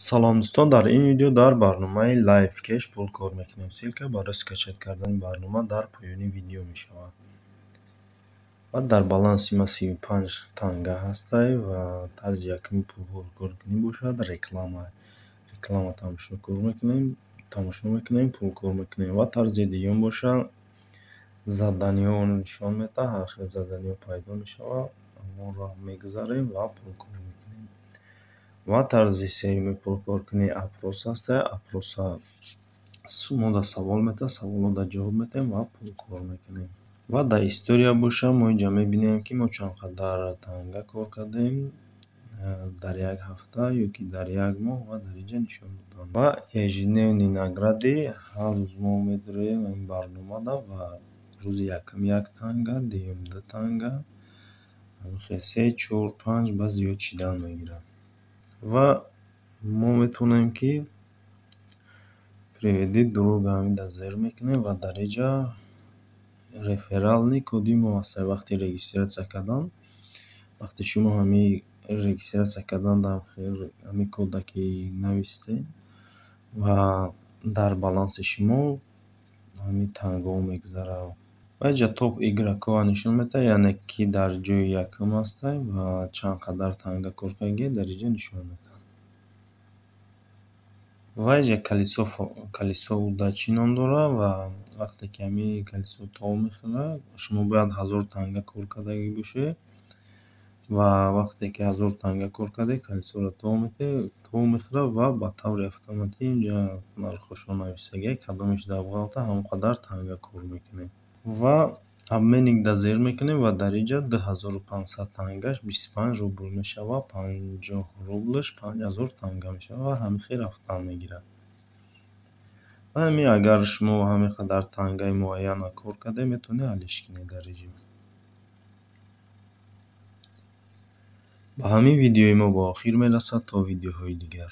Салом, дӯстон! Дар ин видео дар барномаи LiveCash пул кор мекунем. Ссылка барои скачать кардани барнома дар поёни видео мешавад. Ва дар баланси ма 35 танга ҳастай ва тарзи якуми пулҳоро кор кунӣ бошад реклама. Реклама тамошо мекунем, пул кор мекунем. Ва тарзи дуюм бошад, заданиҳоро нишон медиҳад, ҳар хел заданиҳо пайдо мешавад, онро мегузарем ва пул кор мекунем. Ва тарзи сеюми пулкоркунӣ опрос ҳаста. Опроса мо да савол медиҳад, саволҳо ҷавоб медиҳем ва пул кор мекунем. Ва дар история боша, мо инҷа мебинем, ки мо чанд қадар танга кор кардем дар як ҳафта ё ки дар як моҳ, ва дар инҷа нишон додам. Ва ежедневные награды, ҳар рӯз мо медуроем ин барномада ва рӯзи якум як танга, дуюм ду танга, се, чор, панҷ ба зиёд шидан мегирад. Ва мо метавонем, ки «Приведи друга» ҳамида зер мекунем ва дар инҷа реферальный коди мо ҳаст. Вақти регистрация кардан, вақте шумо ҳамин регистрация кардан ҳамин кода ки навистед ва дар баланси шумо ҳамин тангаҳо мегузарад. Ва инҷа топ игрокҳоро нишон медиҳад, яъне ки дар ҷои якум ҳастай ва чанд қадар танга кор кардагӣ дар инҷа нишон медиҳад. Ва инҷа колесо удачи ном дорад ва вақте ки ҳамин колесо тов мехӯрад, шумо бояд 1000 танга кор кардагӣ бошед ва вақте ки 1000 танга кор кардед, колесоро тов мехӯрад ва ба таври автоматӣ инҷа нархҳошон нависагиа, кадомеш дар бғалта, ҳамон қадар танга кор мекунед. Ва обменник да зер мекунем ва дар инҷа 2500 тангаш 25 рубл мешавад, 50 рублш 5000 танга мешавад ва ҳамин хел рафтан мегирад. Ва ҳамин агар шумо ҳамин қадар тангаи муайянро кор кардед, метавонед алиш кунед дар инҷо. Ба ҳамин видеои мо ба охир мерасад. То видеоҳои дигар.